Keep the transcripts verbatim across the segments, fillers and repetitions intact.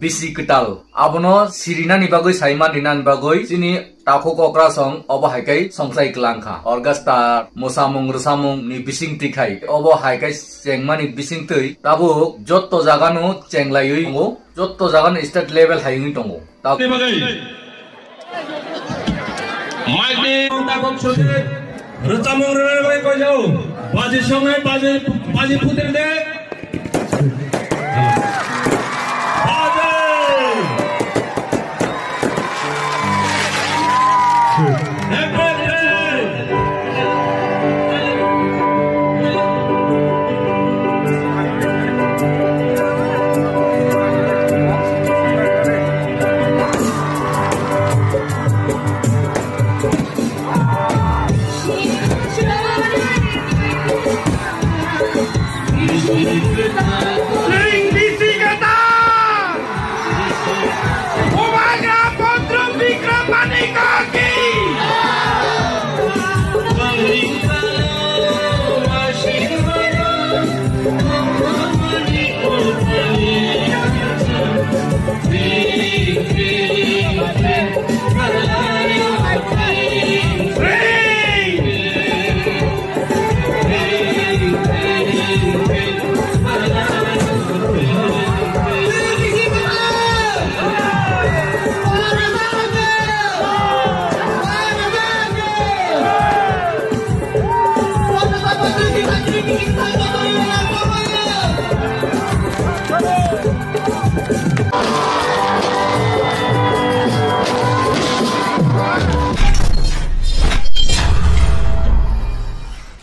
bisi kwtal. Abono sirinani bagwi, saiman rinani bagwi chini takhuk okrasong obo hai khe songchai kwlang kha. Orchestra, mwsamung rwsamung ni bising twi khai obo hai khe chengmani bising twi tabuk jotto jagano chenglaiwi tongo, jotto jagano state level hai wngwi tongo. Ta- Ni bagwi. Mike ni takhuk sujit. Rwchapmung rwna bagwi koijao. Baji songnai, baji, baji phuter de. Baji. Happy birthday.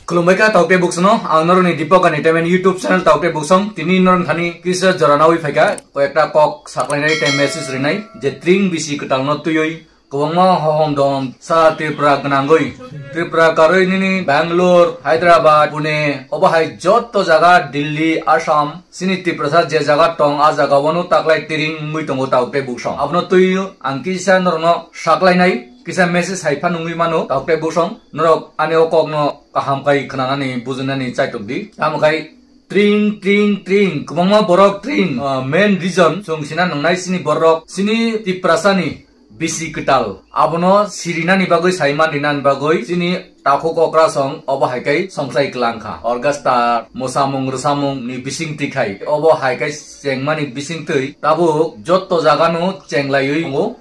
Khulumbai kha Taukte Buksongno, ang norokni Deepak Entertainment YouTube channel Taukte Buksong. Tini norok thani kisa jora nawi phaikha, koyekta kok saklainai tei message rinai je tring bisi kwtalno twiwi kwbangma hohom dom sa Tripura gwnangwi, Tripura karwi nini Bangalore, Hyderabad, Pune, obo hai jotto jaga, Delhi, Assam, chini Tiprasa je jaga tong, a jaga wano taklai tiring wngwi tongo Taukte Buksong. Abono twiwi ang kisa norokno saklainai, kisa message hai phan wngwi mano Taukte Buksong. Norok ani o kokno kaham kai khwnanani, bujinani chaitok di. Tamo khai tring, tring, tring, kwbangma borok tring, ah, main reason chwng sina nangnai chini borok, chini Tiprasani bisi kwtal. Abono sirinani bagwi, saiman rinani bagwi chini takhuk okrasong obo hai khe songchai kwlang kha. Orchestra, mwsamung rwsamung ni bising twi khai obo hai khe chengmani bising twi tabuk jotto jagano chenglaiwi tongo.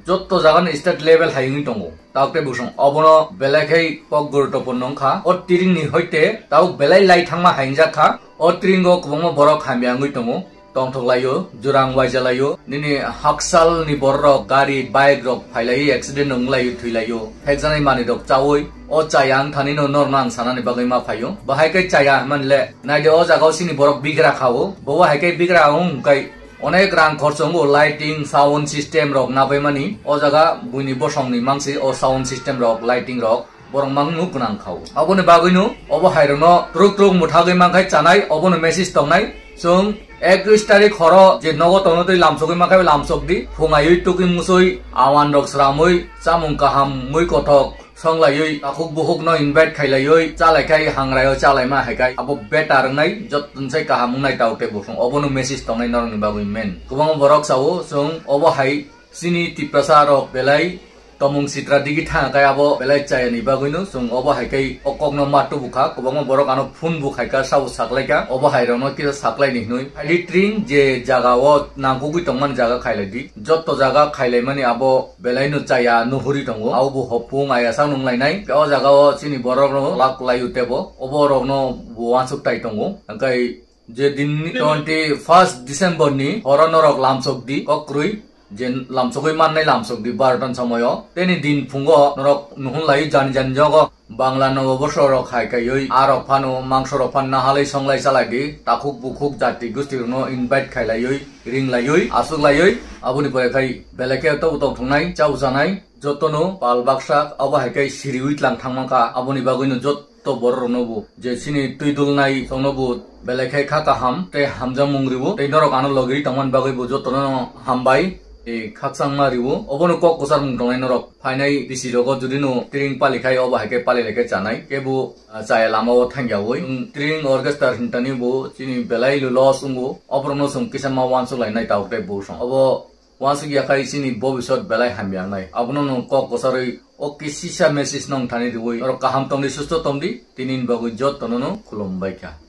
Jotto jagano state level hai wngwi tongo. Taukte Buksong obono belai khai kok guruttopurno wngkha. O tiringni hoite tabuk belai lai thangma hai wngjak kha. O tiringo kwbangma borok hamya wngwi tongo. Tongthok laio, jurang waija laio. Nini haksalni bororok gari, bike rok phailaiwi accident wnglaio, thwilaio. Phekjaknai manwirok chaui o chaya wngthanino norno ang sanani bagwi ma phaio. Bahai khe chaya hwnmani le naide o jagao chini borok bigra kha-o. Bo hai khe bigra wng kai Onek rang khorchongo lighting, sound system rok nabaimani. O jaga buini bosongni mangsi o sound system rok, lighting rok borok mangno gwnang khao. Aboni bagwino obo hairokno twrwk twrwk mwthagwi mankhai chanai, obono message tongnai. Chwng ekis tarik horo je nogo tongno twi lamsogwi mankhai lamsokdi. Phungaiwi tukwi musui, awan rok sramwi, chamung kaham mui kothok songlaiwi, takhuk bukhukno invite khailaiwi, chalaikhai hangraio chalaima haikhai, abo better wngnai, jottoni sai kaham wngnai Taukte Buksong. Obono message tongnai norokni bagwi main. Kwbangma borok sao, chwng obo hai chini Tiprasa rok belai tomung sitra digi thangkhe abo belai chayani bagwino chwng obo hai khe o kokno ma tubukha. Kwbangma borok ano phone bo khaikha, sabo saklaikha, obo hai rokno kisa saklaini hinwi. Hai tring je jaga o nangkukgwi tongmani jaga khailaidi. Jotto jaga khailaimani abo belaino chaya nuhuri tongo. Abo bo hopung ayasa nunglainai. O jaga o chini borok rok lak lai utebo. Obo rokno bo wansuk tai tongo. Hingkai je din twenty first December ni horo norok lamsok di kokrwi. Je lamsogwi mannai lamsok di barotan somoyo. Teni din phungo norok nuhun lai jani jani jogo. Bangla noboborsho rok hai kaiwi, a rok phano mangso rok phano nahalwi songlai chalai di, takhuk bukhuk jati gusti rokno invite khailaiwi, ringlaiwi, achuklaiwi, aboni pore khai belai khe tobo tong thungnai, chao chanai, jotono pal baksa abo hai khe siriwi tlang thangma kha, aboni bagwino jotto borok rokno bo je chini twi dulnai songno bo belai khe kha kaham tei hamjakmung riwo, tei norok ano logi tongmani bagwi bo jotono hambai. e, khakchangma riwo. Obono kok kwchar mung tongnai norok. Phainai bisi rogo judi no training pali khai, obo hai khe pali lai khe chanai. Kebo, ah, chaya lama o thangya oi. Training orchestra hintani bo chini belai lo loss ungo. Oborokno chwng kisa ma wansuk lai nai tabuk tei bo song. Obo wansuk ya khai chini bobisot belai hamya nai. Abono nwng kok kwcharwi o kisisa message nong thani riwi. Norok kaham tongdi, susto tongdi. Tini ni bagwi jotono no khulum bai kha.